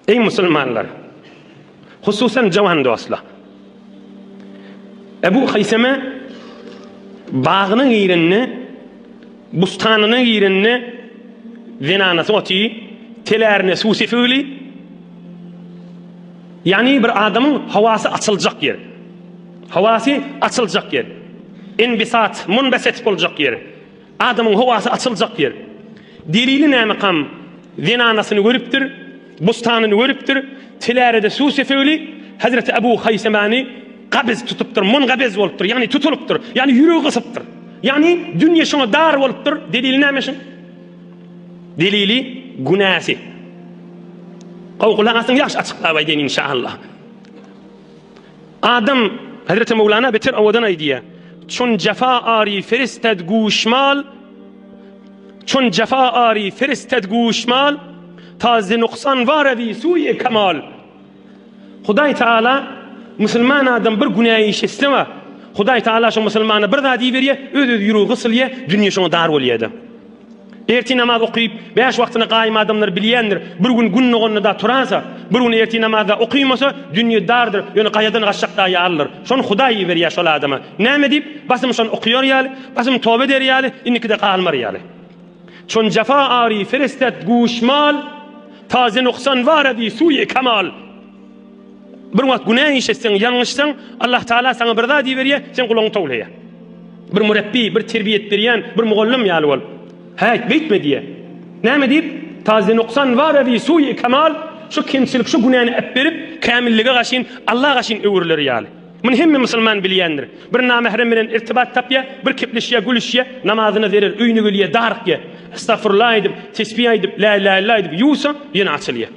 Eý musulmanlar! Hususan jawan dostlar! Ebu Haýseme bagyna girende, bustanyna girende zenanasy oty, telärine suw sepigli, ýagny bir adamyň howasy açyljak ýer. Howasy açyljak ýer. Enbisat, munbeset boljak ýer. Adamyň howasy açyljak ýer. Delili nämekam zenanasyny görüpdir, bustanyny görüpdir, telärede suw sepegli Hezreti Ebu Haýsemany gabyz tutupdyr, mungabez bolupdyr, ýagny tutulypdyr, ýagny ýüregi gysypdyr. Ýagny dünýe şoňa dar bolupdyr. Delili näme şuň? Delili günäsi. Gowy gulak asyň, ýagşy açyklap aýdaýyn inşallah. Adam, Hazreti Mewlana beter owadan aýdýar. Çun jefa ari feristed guşmal, Çun jefa ari feristed guşmal, Ta ze nuksan warevi suye kemal. Hudaý Teala musulman adam bir günä iş etse we Hudaý Teala şo musulmana bir zat iberýär, öz-öz ýüregi gysylýar, dünýe şoňa dar bolýar-da. Ertir namaz okyp, bäş wagtyna gaýym adamlar bilýändir, bir gün gün doganda-da turasa, bir gün ertir namaz-da okymasa, dünýe dardyr, ýöne gaýadan gaçjak da ýalydyr. Şony Hudaý iberýär şol adama. Näme diýip, basym şony okaýar ýaly, basym toba eder ýaly, indikide galmar ýaly. Çün jefa ary ferestet guşmal, taze nuksan waredi suýi kemal. Bir wagt günä iş etseň, ýalňyşsaň, Allah Taala saňa bir zat iberýär, sen gulagyňy towlaýar. Bir mürebbi, bir terbiýet berýän bir mugallym ýaly bolup, Häýt, beýtme diýýär. Näme diýip? Taze nuksan warebi suýi kemal, şu kemçilik, şu günäni äpberip, kämillige gaşyn, Alla gaşyn öwrüler ýaly. Muny hemme musulman bilýändir. Bir namährem bilen irtibat tapýar, bir kepleşýär, gülüşýär, namazyna zerer, öýüne gelýär, darykýar. Estagfurullah aýdyp, tesbih aýdyp, lä ilähe illallah aýdyp, ýuwsa, ýene açylýar.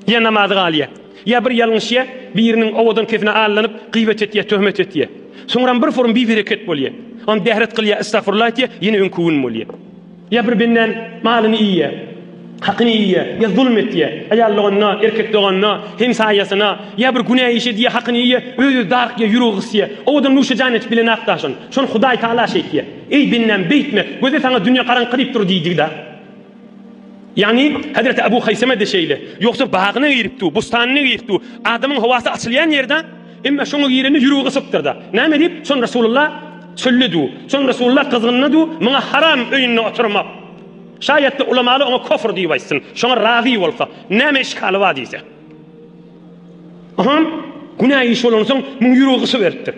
Ýa namazy galýar. Ýa bir ýalňyşýar, biriniň owadan kefine allanyp, gyýbat etýär, töhmet etýär. Soňram bir forum bibereket bolýar. Onam dähret kylýar, estagfurullah etýär, ýene öňki gün bolýar. Ýa bir bendäň malyny iýýär, hakyny iýýär, ýa zulum etýär, aýal doganyna, erkek doganyna, hemsaýasyna, ýa bir günä iş edýär, hakyny iýýär, öz-özi darykýar, ýüregi gysýar. Owadan nuşejan edip bilenakda şony. Şony Hudaý Tagala şeýtýär. Eý bendäm, beýtme, göze saňa dünýe garaňky diýip dur diýdigi-da. Ýagny, Hezreti Ebu Haýseme-de şeýle. Ýogsa bagyna girip dur, bustanyna girip dur. Adamyň howasy açylýan ýerde, emma şoňa girende ýüregi gysypdyr-da. Näme diýip, şon Resulullah çölde dur, şon Resulullah gyzgynda dur, muňa haram öýünde oturmak. Şaýatda ulamalar oňa kofr diýip aýtsyn, şoňa razy bolsa, näme işgaly bar diýse. Aha, günä iş bolansoň, muň ýüregi gysyberipdir.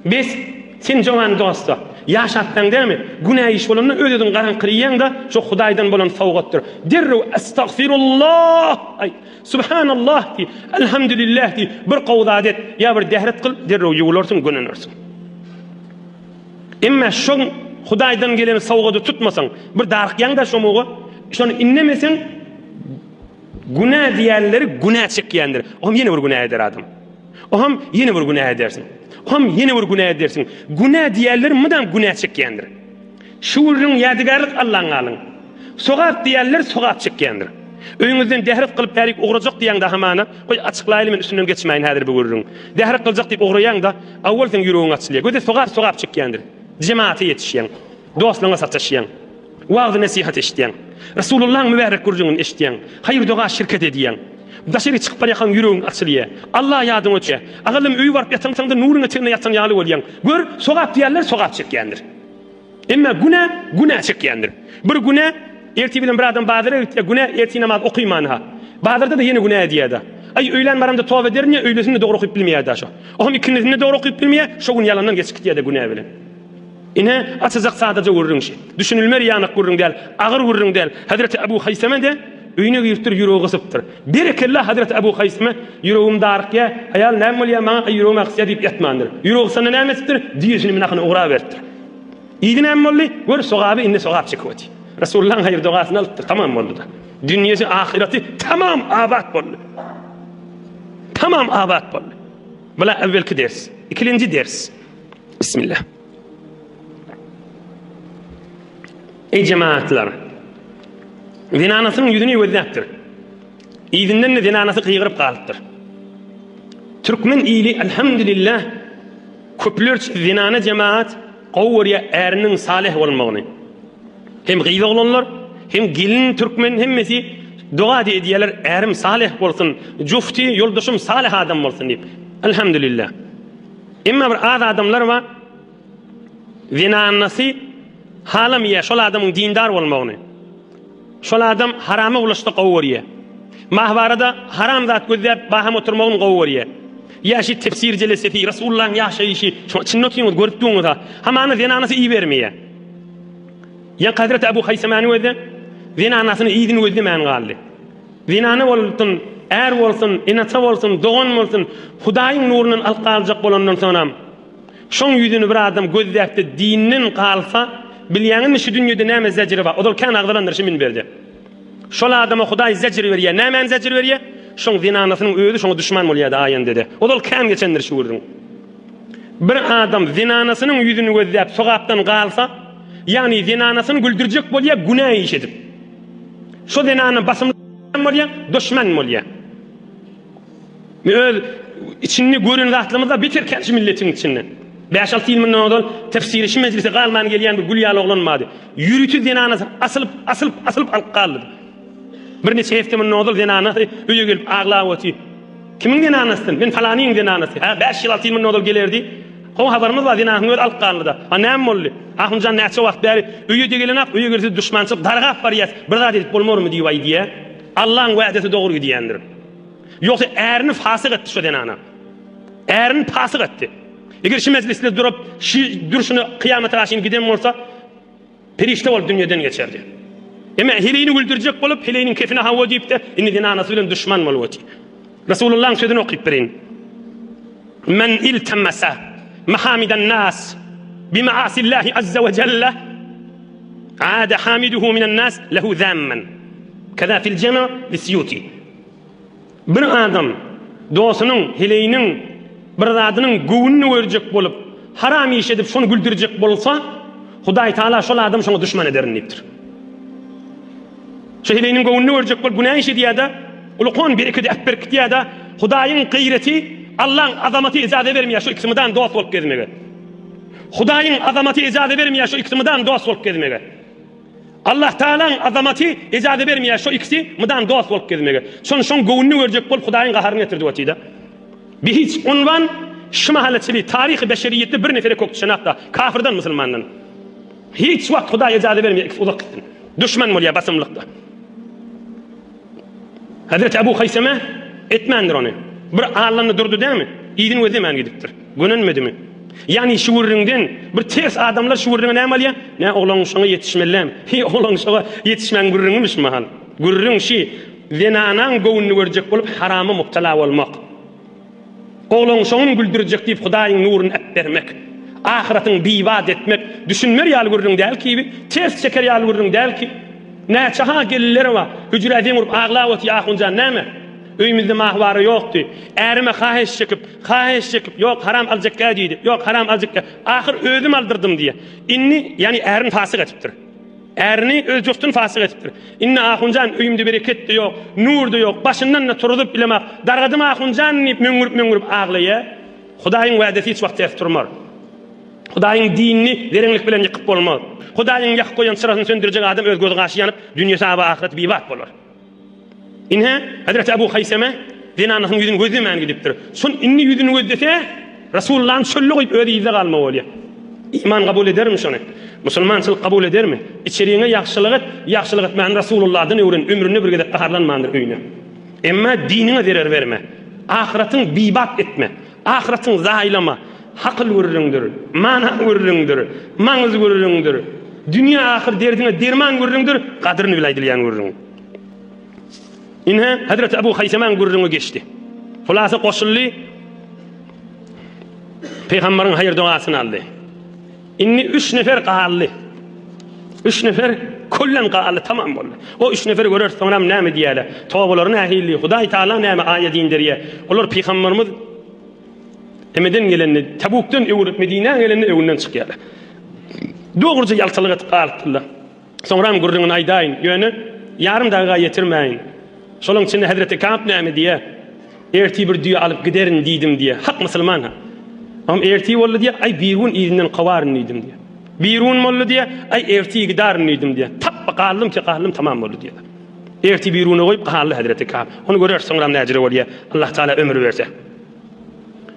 Bes, sen jowan dost-a, ýaşapsaň dälmi? Günä iş bolanda öz-özüňi garaňkyraýaň-da, şo Hudaýdan bolan sowgatdyr. Derrew Estagfirullah aýt, Subhanallah diý, Elhamdülillah diý, bir gowy zat et, ýa bir dähret kyl, derrew ýuwularsyň, gönenersiň. Emma şoň Hudaýdan gelen sowgady tutmasaň, bir darykýaň-da şomuga, şony indemeseň, günä diýenleri günä çekýändir. Oňam ýene bir günä eder adam. Oňam ýene bir günä edersiň. Oňam ýene bir günä edersiň. Günä diýenler mydam günä çekýändir. Şu gürrüň ýadygärlik Allaň galyň. Sogap diýenler sogap çekýändir. Öýüňizden dähret kylyp bärik ugrajak diýäňde hamana, goý açyklaýly men üstünden geçmäýin häzir bu gürrüň. Dähret kyljak diýip ugraýaňda, awwal seň ýüregiň açylýar. Göze sogap sogap çekýändir. Jemagata ýetişýäň. Dostlaryňa sataşýaň. Wagyz-nesihat eşidýäň. Resulullahyň mübärek gürrüňini eşidýäň. Haýyr-doga şirket edýäň. Daşary çykyp barýarkaň ýüregiň açylýar. Allah ýadyňa düşýär. Agallym öýe baryp ýatansoň-da nuruň eteginde ýatan ýaly bolýaň. Gör, sogap diýýänler sogap çekýändir. Emma günä, günä çekýändir. Bir günä, ertir bilen bir adam bazara gitýär, günä, ertir namaz okyman-ha. Bazarda-da ýene günä edýär-de. Aý, öýlän baramda toba ederin diýýär, öýlesini-de dogry okyp bilmeýär-de şo. Oňam ikindisini-de dogry okyp bilmeýär, şo gün ýalandan geçip gitýär-de günä bilen. Ine, açyjak sadaja gürrüň şi. Düşünilmer ýanak gürrüň däl, agyr gürrüň däl. Hezreti Ebu Haýseme-de öýüne giripdir, ýüregi gysypdyr. Berekella Hezreti Ebu Haýseme, ýüregim darykýa, aýal näme bolýa maňa, aý ýüregim agysýa diýip ýatmandyr. Ýüregi gysanda näme etipdir? Düýesini minakyna ugraberipdir. Yzy näme boldy? Gör, sogaby indi sogap çekip otyr. Resulullahyň haýyr dogasyny alypdyr, tamam boldy-da. Dünýesi, ahyraty tamam abat boldy. Tamam abat boldy. Bula äwwelki ders. Ikilenji ders. Bismillah. Eý jemaatlar! Zenanasynyň ýüzüni gözläpdir. Yzyndan-da zenanasy gygyryp galypdyr. Türkmen ili elhamdülillah köplerç zenana jemaat gowy görýär äriniň salyh bolmagyny. Hem gyz oglanlar, hem gelin türkmen hemmesi. Doga-da edýärler, ärim salyh bolsun, jufti, ýoldaşym salyh adam bolsun diýip. Elhamdülillah. Emma bir az adamlar bar, zenanasy halamaýar şol adamyň dindar bolmagyny. Şol adam harama bulaşsa gowy görýär. Mahwarada haram zat gözläp baham oturmagyny gowy görýär. Ýa şi tefsir jelesesi, Resulullahyň ýaşaýşy, şoň içinde otyňyz, görüp duňyz-a. Hamana zenanasy ibermeýär. Ýaňky Hazreti Abu Haýsamany gözle, zenanasyny yzyny gözlemän galdy. Zenana bolsun, är bolsun, ene-ata bolsun, dogan bolsun, Hudaýyň nurundan alyp galjak bolandan soňam, Şoň ýüzüni bir adam gözläpde dinden galsa, bilýäňizmi şu dünýede näme zejri bar? Ozal kän agzalandyr şu minberde. Şol adama Hudaý zejr berýär. Nämäni zejr berýär? Şoň zenanasynyň özi şoňa duşman bolýardy aýendede. Ozal kän geçendir şu gürrüň. Bir adam zenanasynyň ýüzüni gözläp sogapdan galsa, ýagny zenanasyny güldürjek bolýar günä iş edip. Şo zenana basym bolýar, duşman bolýar. Öz içinde gören zatlarymyz beter kän şu milletiň içinde. 5-6 ýyl mundan ozal tefsiri şu mejlise galman gelýän bir gül ýaly oglan bardy. Ýörite zenanasy asylyp, asylyp, asylyp alyp galdy. Bir neçe hepde mundan ozal zenanasy öýe gelip aglap otyr. Kimiň zenanasy? Men falanyň zenanasy. Ha, 5 ýyl, 6 ýyl mundan ozal gelerdi. Gowy habarymyz bar, zenanyň özi alyp galdy-da. Ha, näme boldy? Ahunjan näçe wagt bäri öýe-de gelenok, öýe gelse duşmançylyk dargap barýas, bir zat edip bolmarmy diýip aýdýar. Allaň wädesi dogry gidýändir. Ýogsa ärini fasyk etdi şo zenana. Ärini pasyk etdi. Eger şu mejlisde durup, şu durşuna kyýamata garşy giden bolsa, perişde bolup dünýeden geçerdi. Emma heleýini güldürjek bolup, heleýiniň kefine hawa diýip-de, indi zenanasy bilen duşman bolup otyr. Resulullahyň sözüni okyp bereýin. Men iltemese mahamidan nas bi maasillahi azza we jelle Ada hamiduhu minen nas lehu zamman. Keza fil jema li Sýuti. Bir adam dostunyň, heleýiniň bir zadynyň göwnüni görjek bolup, haram iş edip şony güldürjek bolsa, Hudaý Taala şol adamy şoňa duşman ederin diýipdir. Şu heleýiniň göwnüni görjek bolup günä iş edýär-de, ulkan berekedi äpberkitýär-de, Hudaýyň gaýraty, Allaň azamaty ijaza bermeýär şu ikisi mydam dost bolup gezmege. Hudaýyň azamaty ejaza bermeýär şo ikisi mydam dost bolup gezmege. Allah Tagalaň azamaty ejaza bermeýär şo ikisi mydam dost bolup gezmege. Şony şoň göwnüni görjek bolup Hudaýyň gaharyny getirdi otyda. Bi hiç unwan şu mahala çenli taryhy beşeriýetde bir nefere kök düşenakda kafirden musulmandan. Hiç wagt Hudaý ejaza bermeýär ikisi uzak gitsin. Duşman bolýar basymlykda. Hazreti Abu Haýseme etmändir ony. Bir allandy durdy dämi? Yzyny gözlemän gidipdir. Gönenmedimi? Ýagny şu gürrüňden bir ters adamlar şu gürrüňe näme alýar? Nä oglan şoňa ýetişmelidämi? Heý oglan şoňa ýetişmäň gürrüňimi şu mahal? Gürrüň şi zenanaň göwnüni görjek bolup harama mubtala bolmak. Oglan şoňam güldürjek diýip Hudaýyň nuruny äpbermek. Ahyratyň bibat etmek düşünmer ýaly gürrüň däl kibi, ters çeker ýaly gürrüň däl ki. Näçe ha gelinler bar, hüjrä zeň urup aglap otyr ahunjan näme? Öýümizde mahwara ýokdy. Ärime haheş çekip, haheş çekip, ýok haram aljakgä diýdi, ýok haram aljakgä. Ahyr özüm aldyrdym diýýär. Indi, ýagny ärini fasyk etipdir. Ärini, öz jostuny fasyk etipdir. Indi ahunjan öýümde bereket-de ýok, nur-da ýok, başyndan-da turuzyp bilemok. Dargadym ahunjan diýip möňňürip-möňňürip aglaýar. Hudaýyň wädesi hiç wagt ters turmaz. Hudaýyň dinini zereňlik bilen ýykyp bolmaz. Hudaýyň ýakyp goýan çyrasyny söndürjek adam öz gözi-gaşy ýanyp, dünýesi aba, ahyreti bibat bolar. Ine, Hezreti Abu Haýseme zenanasynyň ýüzüni gözlemän gidipdir. Şol indi ýüzüni gözlese, Resulullahny çölde goýup özi yzda galma bolýar. Iman kabul edermi şony? Musulmançylyk kabul edermi? Içeriňe ýagşylyk et, ýagşylyk etmäni Resulullahdan öwren, ömründe bir gezek gaharlanmandyr öýüne. Emma diniňe zerer berme. Ahyratyň bibat etme. Ahyratyň zaýalama. Hakyl gürrüňdir, mana gürrüňdir, maňyz gürrüňdir. Dünýä ahyr derdiňe derman gürrüňdir, gadyryny bil aýdylýan gürrüň. Ine, Hazreti Abu Haýsemaň gürrüňi geçdi. Hulasa goşuldy. Pygambaryň haýyr dogasyny aldy. Indi üç nefer galdy. Üç nefer küllen galdy, tamam boldy. O üç neferi göreris, soňram näme diýerler? Tobalary nähili? Hudaý Taala näme aýat inderýär? Olar pygambarymyz Emeden gelende, Tabukdan öwrüp Medinä gelende öňünden çykýarlar. Dogruja ýaltalyk edip galypdyrlar. Soňram gürrüňini aýdaýyn, ýöne ýarym dagyga ýetirmäýin. Şolaň içinde Hezreti Ka'b näme diýýär? Ertir bir düýe alyp giderin diýdim diýýär. Hak musulman ha. Am ertir boldy diýýär, aý bir gün yzyndan kowaryn diýdim diýýär. Bir gün boldy diýýär, aý ertir gidarin diýdim diýýär. Tapba galdym ki galdym tamam boldy diýýär. Ertir birigüne goýup galdy Hezreti Kab. Ony göreris soňram näjire bolýar. Allah Taala ömür berse.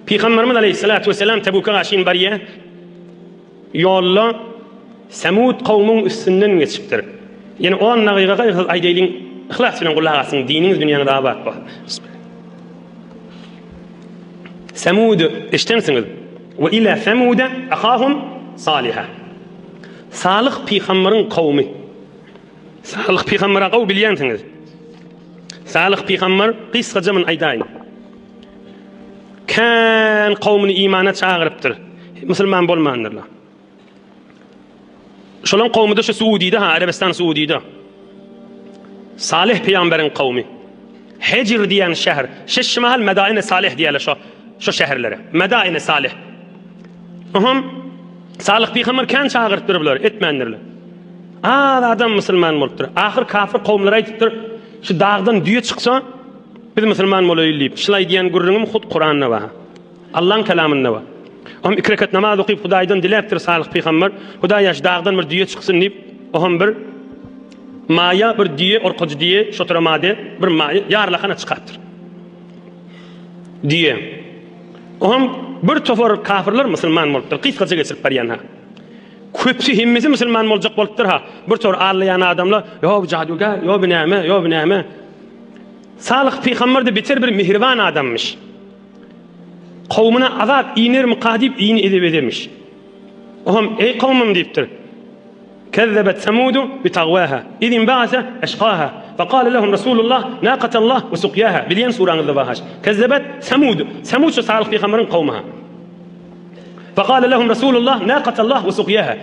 Pygamberimiz aleyhissalatu vesselam Tebuka gaşyn barýar. Ýolda Semud kowmuň üstünden geçipdir. Ýene on dagyga gaýgysyz aýdaýlyň, yhlas bilen gulak asyň, diniňiz dünýäňiz abat bolsun. Semud eşdensiňiz. We ila Semude ahahum Saliha. Salyh pygamberiň kowmy. Salyh pygambere gowy bilýänsiňiz. Salyh pygamber gysgaça mun aýdaýyn. Kän kowmuny imana çagyrypdyr. Musulman bolmandyrlar. Şolaň kowmy-da şu Suudide ha, Arabistan Suudide. Salih pygamberiň kowmy. Hejr diýen şäher. Şeş mahal Medaine Salih diýerler şo şo şäherlere. Medaine Salih. Ohm Salih pygamber kän çagyrypdyr bular, etmändirler. Az adam musulman bolupdyr. Ahyr kafir kowumlar aýdypdyr, şu dagdan düýe çyksa, Biz musulman bolaýyl diýip, şul aýdýan gürrüňim hut Kuranda bar. Allaň kelamynda bar. Ohm iki rekat namaz okyp Hudaýdan diläpdir Salyh pygamber, Hudaýa şu dagdan bir düýe çyksyn diýip, ohm bir maýa bir düýe orkajy düýe şotura made bir maýa ýarlakana çykarypdyr. Düýe. Ohm bir topar kafirler musulman bolupdyr. Gysgaça geçirip barýan ha. Köpüsi hemmesi musulman boljak bolupdyr ha. Bir topar allaýan adamlar, ýo bu jadygär, ýo bu näme, ýo bu näme. Salyh pygamber-de beter bir mihriban adammyş. Kowmuna azap inermika diýip ini edep edemiş. Oňam, Eý kowmum diýipdir. Kezzebet semudu bi tagwaha, iz inba'ase eşkaha, fekale lehum Resulullah naqatallah we sukyaha. Bilýän suraňyzda bar haş. Kezzebet semud. Semud şu Salyh pygamberiň kowmy-ha. Fekale lehum Resulullah naqatallah we sukyaha.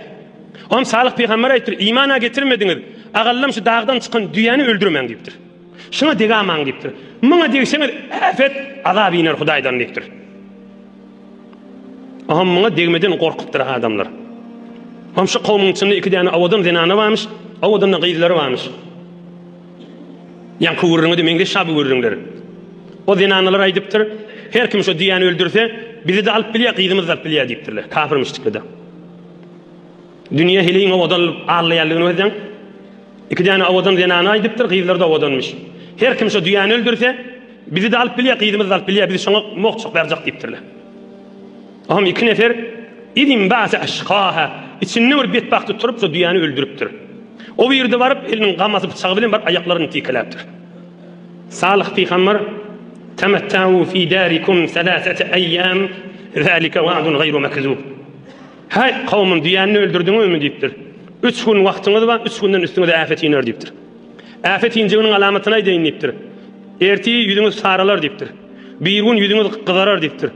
Oňam Salyh pygamber aýdypdyr, Iman-a getirmediňiz, agallam şu dagdan çykan düýäni öldürmäň diýipdir. Şuňa degamaň diýipdir. Muňa degseňiz äpet azap iner Hudaýdan diýipdir. Oňam muňa degmeden gorkupdyr adamlar. Oňam şu kowmuň içinde iki däne owadan zenana barmyş, owadan-da gyzlary barmyş. Ýaňky gürrüňe-de meňzeş şa bu gürrüňler. O zenanalar aýdypdyr, her kim şo düýäni öldürse, bizi-de alyp bilýär, gyzymyzy-da alyp bilýär diýipdirler. Kafirmişdikle-de. Dünýe heleýiň owadan allaýanlygyny gözleň. Iki däne owadan zenana aýdypdyr, gyzlary-da owadanmyş. Her kim şo düýäni öldürse, bizi-de alyp bilýär, gyzymyzy-da alyp bilýär, biz şoňa mogçak berjek diýipdirler. Oňam iki nefer Idim ba'se eşkaha, içinde bir betbagty turup şo düýäni öldüripdir. O birde baryp eliniň gamasy pyçagy bilen baryp aýaklaryny tikeläpdir. Salyh pygamber Temetta'u fi darikum selasete eýýam, zalika wa'dun gaýru mekzub. Häý, kowumym, düýäni öldürdiňizmi? diýipdir. Üç gün wagtyňyz bar, üç günden üstüňize äpet iner diýipdir. Äpet injeginiň alamatyny aýdaýyn diýipdir. Ertir ýüzüňiz saralar diýipdir. Birigün ýüzüňiz gyzarar diýipdir.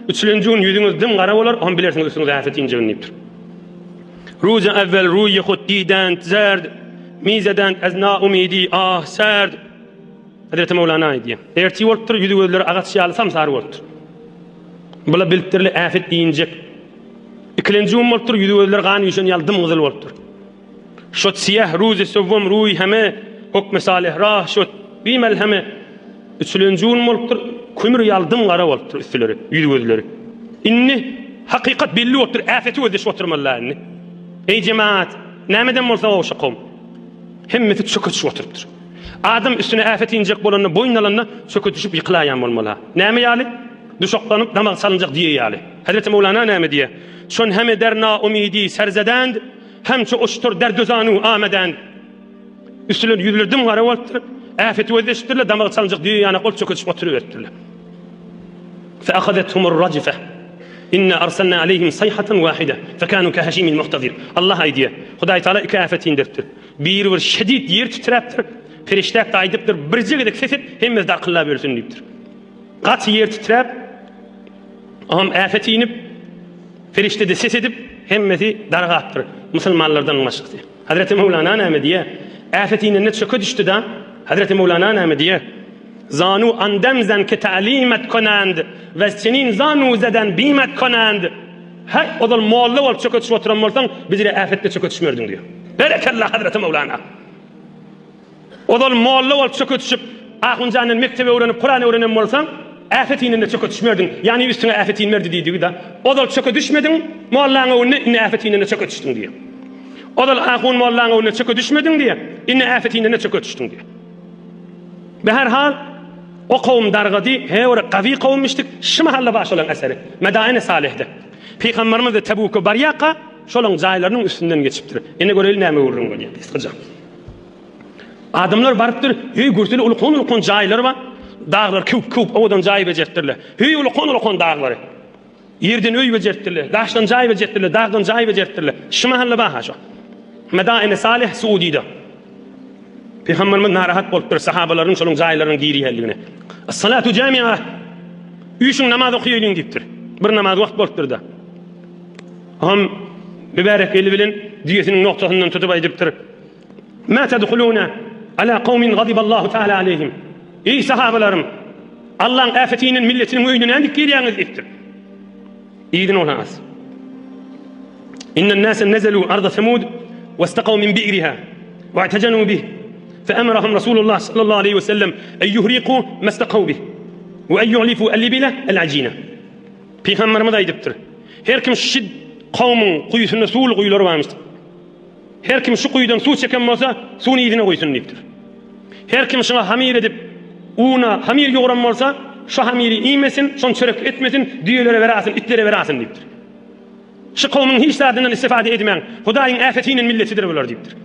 Üçülenji gün ýüzüňiz dym gara bolar, oňa bilersiňiz üstüňize äpet injegini diýipdir. Ruzy evvel ruýy hut dident zerd, mizedent ez naumidi ah serd. Hezreti Mewlana aýdýar. Ertir bolupdyr, ýüzi gözleri agaç ýaly sam-sary bolupdyr. Bula bilipdirler, äpet injek. Ikilenji gün bolupdyr, ýüzi gözleri gan üýşen ýaly dym gyzyl bolupdyr. Şot siýah ruzy sowwum ruý heme, hukmy salyh rah şot bi melheme. Üçülenji gün bolupdyr, kömür ýaly dym gara bolupdyr üstüleri, ýüzi gözleri. Indi hakykat belli bolupdyr, äpeti gözleşip oturmalylar indi. Eý jemaat, nämeden bolsa gowşak kowum. Hemmesi çöke düşüp oturypdyr. Adam üstüne äpet injek bolanda, boýun alanda çöke düşüp ýykylaýan bolmaly. Näme ýaly? Duşaklanyp damagy çalynjak düýe ýaly. Hezreti Mewlana näme diýýär? Çon heme der naumidi serzedend, hemçe uştur der dözanu amedend. Üstüler ýüzleri dym gara bolupdyr. Äpeti gözleşipdirler, damagy çalynjak düýe ýanak bolup çöke düşüp oturyberipdirler. Fe ahazethumur rajfe. Inna arsalna aleyhim sayhatan wahide fekanu kehaşimil muhtazir. Allah aýdýar. Hudaý Taala iki äpet inderipdir. Biri bir şedid ýer titräpdir. Perişdäk-de aýdypdyr, birje gezek ses et, hemmesi darkyllap ölsün diýipdir. Gaty ýer titräp, oňam äpet inip, perişde-de ses edip, hemmesi dargapdyr, musulmanlardan başgasy. Hazreti Möwlana näme diýýär? Äpet inende çöke düşdi-da. Hazreti Möwlana näme diýýär? Zanu andem zen ki ta'limet konand, wez çenin zanu zeden bimet konand. Häý, ozal molla bolup çöke düşüp oturan bolsaň, bizire äpetde çöke düşmerdiň diýýär. Berekella Hazreti Möwlana! Ozal molla bolup çöke düşüp, ahunjandan mekdep öwrenip, Kuran öwrenen bolsaň, äpet inende çöke düşmerdiň. Ýagny üstüňe äpet inmerdi diýdigi-da. Ozal çöke düşmediň mollaň öňünde, indi äpet inende çöke düşdüň diýýär. Ozal ahun mollaň öňünde çöke düşmediň diýýär, indi äpet inende çöke düşdüň diýýär. Beherhal, o kowum dargady, he ora gawy kowummyşdyk, şu mahalla bar şolaň eseri, Medaini Salihde. Pygamberimiz-de Tebuka barýarka, şolaň jaýlarynyň üstünden geçipdir. Ine göreli näme gürrüň bolýar, gysgaça. Adamlar barypdyr, heý görseli ulukan-ulukan jaýlar bar, daglar köwüp-köwüp owadan jaý bejertdirler. Heý ulukan-ulukan daglary. Ýerden öý bejertdirler, daşdan jaý bejertdirler, dagdan jaý bejertdirler. Şu mahalla bar-ha şo. Medaini Salih Suudide. Pygamberimiz narahat bolupdyr sahabalarynyň şolaryň jaýlarynyň girýänligine. As-salatu jami'a. Üýşüň namaz okaýalyň diýipdir. Bir namaz wagt bolupdyr-da. Hom mübärek eli bilen düýesiniň noktasyndan tutup aýdypdyr. Ma tadhuluna ala qawmin gadiballahu taala aleyhim. Eý sahabalarym, Allaň äfeti inen milletiniň öýüne nädip girýäňiz diýipdir. Yzyny olas. Innen nase nezelu arda Semud we istaqaw min bi'riha we i'tajanu bih. Fe emerahum Rasulullah sallallahu aleyhi ve sellem en yuhriqu ma istaqaw bih we en yu'lifu el-ibile el-ajina. Pygamberimiz aýdypdyr. Her kim şu kowmuň guýusynda suwly guýular barmyş. Her kim şu guýudan suw çeken bolsa, suwuny yzyna guýsun diýipdir. Her kim şuňa hamyr edip, una hamyr ýugran bolsa, şu hamyry iýmesin, şony çörek etmesin, düýelere berasyn, itlere berasyn diýipdir. Şu kowmuň hiç zadyndan istifade edmäň, Hudaýyň äpeti inen milletidir bular diýipdir.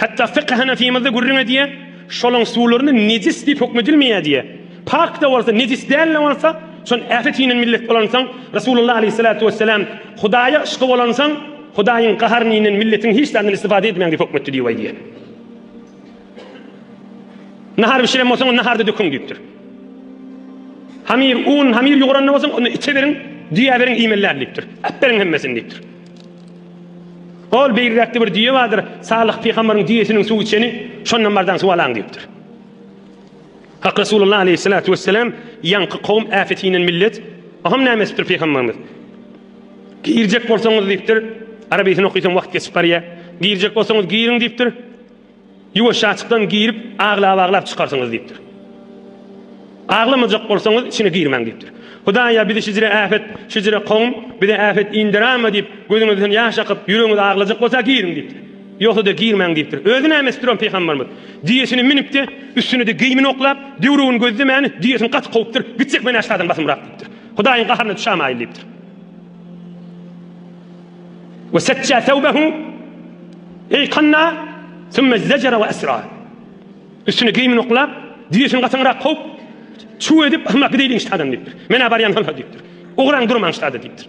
Hatda fykh hanafymyzda gürrüň edýär, şolaň suwlaryny nejis diýip hökm edilmeýär diýýär. Pak-da bolsa, nejis däl-de bolsa, şol äpet inen millet bolansoň, Resulullah aleýhissalatu wessalam, Hudaýa yşky bolansoň, Hudaýyň gaharyny inen milletiň hiç zadyndan istifade edmäň diýip hökm etdi diýip aýdýar. Nahar bişiren bolsaňyz, naharda döküň diýipdir. Hamyr, un, hamyr ýuguranda bolsaň, ony ite beriň, düýä beriň, iýmeli däl diýipdir. Äpberiň hemmesini diýipdir. Ol beýriräkde bir düýe bardyr, Salyh pygambaryň düýesiniň suw içeni, şondan bardan suw alaň diýipdir. Hak Resulullah aleyhissalatu vesselam ýaňky kowum äfeti inen millet, aham näme etipdir pygambarymyz? Girjek bolsaňyz diýipdir, arabysyny okysaň wagt geçip barýar. Girjek bolsaňyz giriň diýipdir. Ýuwaşjaçykdan girip, aglap-aglap çykarsyňyz diýipdir. Aglamajak bolsaňyz, içine girmäň diýipdir. Hudaýa bizi şijire äpet, şijire kowum, bize äpet indirama diýip, gözüňizden ýaş akyp, ýüregiňiz aglajak bolsa giriň diýipdir. Ýogsa-da girmäň diýipdir. Özi näme etip duran pygamberimiz? Düýesini münüpdi, üstüne-de geýimini oklap, döwrügini gözlemäni, düýesini gaty kowupdyr, Gitjek men äşgadan basymrak diýipdir. Hudaýyň gaharyna düşämaýyn diýipdir. We setja thawbahu eý kanna thumma zajara we asra. Üstüne geýimini oklap, düýesini gatyňrak kowup, çuw edip, basymrak gideýliň ştadan diýipdir. Men-ä barýan hol diýipdir. Ugraň durmaň ştada diýipdir.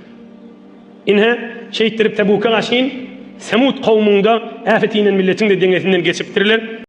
Ine, şeýtdirip Tebuka gaşyn Semud kowumyňda äpet inen milletiň-de deňesinden geçipdirler.